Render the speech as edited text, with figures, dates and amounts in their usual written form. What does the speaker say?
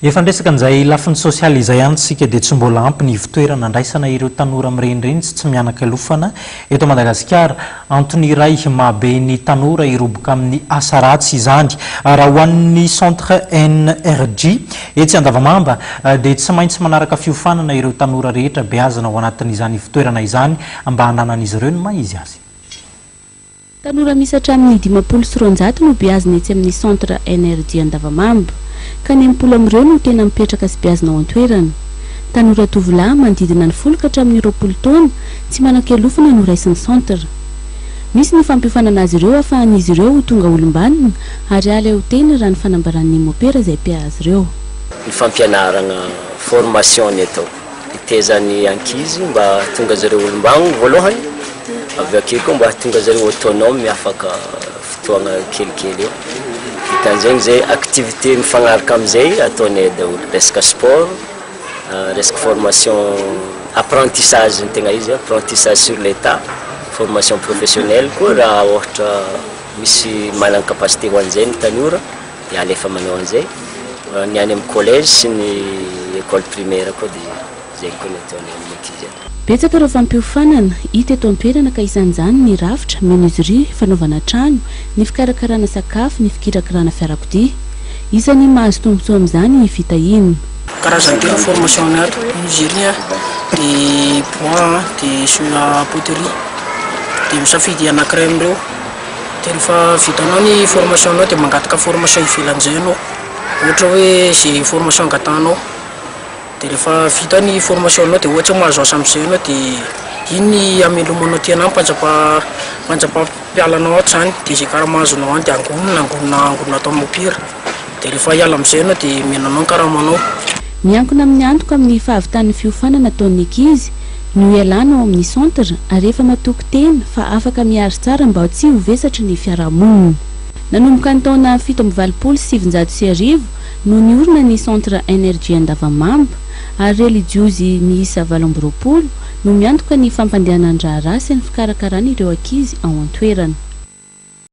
Efa niresaka an'izay lafiny sosialy izay ihany isika dia tsy mbola ampy ny ivotoerana andraisana ireo tanora mirenireny sy tsy mianak'alofana eto Madagasikara. Antony iray mahabe ny tanora hiroboka amin'ny asa ratsy izany. Raha ho an'ny Centre NRJ etsy Andavamamba dia tsy maintsy manaraka fiofanana ireo tanora rehetra beazina ao anatin'izany ivotoerana izany mba hananan'izy ireo ny maha izy azy. Tanora miisa hatramin'ny 250 no beazina etsy amin'ny Centre NRJ Andavamamba, ka ny 60 amin'ireo no tena mipetraka sy beazina ao an-toerana. Tanora tovolahy manodidina ny 10 ka hatramin'ny 20 taona, tsy manan-kialofana no raisin'ny Centre. Misy ny fampiofanana azy ireo ahafahan'izy ireo ho tonga olom-banona ary hahaleo tena raha ny fanambaran'ny mopera izay mpiahy azy ireo. Ny fampianarana formation ny atao. Hitaiza ny ankizy mba hahatonga zareo olom-banona voalohany, avy akeo koa mba hahatonga zareo autonome afaka fotoagna kelikely eo. Dikan'izegny zay activité mifagnaraka amizay ataonay daholo, resaka sport, resaka formation apprentissage ny tegna izy, apprentissage sur le tas, formation professionnelle koa raha ôhatra misy managna capacité ho an'izay ny tanora. Dia alefa manao an'izay. Ny any amin'ny collège sy ny école primaire koa dia izay koa ny ataonay amin'ny ankizy any. Betsaka ireo fampiofanana hita eto an-toerana ka isan'izany ny rafitra, menuiserie, fanaovana trano, ny fikarakarana sakafo, ny fikirakirana fiarakodia. Isan'ny mahazo tombontsoa amin'izany i Fitahiana. Karazany telo ny formation ny ato, menuiserie, dia bois, dia sur la poterie. Dia misafidy anankiray amin'ireo. Dia rehefa vitanao ny formation nao dia mangataka formation ivelan'izay ianao, ohatra hoe izay formation angatahanao, dia rehefa vita ny formation nao dia ohatra hoe mahazo asa amin'izay ianao dia iny ny hamelomanao tena any mpanjapa mpanjapampialanao ato izany, dia izay karama azonao any dia angonina angonina angonina ato amin'ny mopera, dia rehefa hiala amin'izay ianao dia omena anao ny karamanao. Miankina amin'ny antoka amin'ny fahavitan'ny fiofanana ataon'ny ankizy no ialana ao amin'ny centre ary efa matoky tena fa afaka mihary tsara mba tsy ho vesatry ny fiarahamonina. Nanomboka ny taona 1987 no niorina ny centre NRJ Andavamamba ary relijiozy miisa 28 no miantoka ny fampandehanan-draharaha sy ny fikarakarana ireo ankizy ao an-toerana.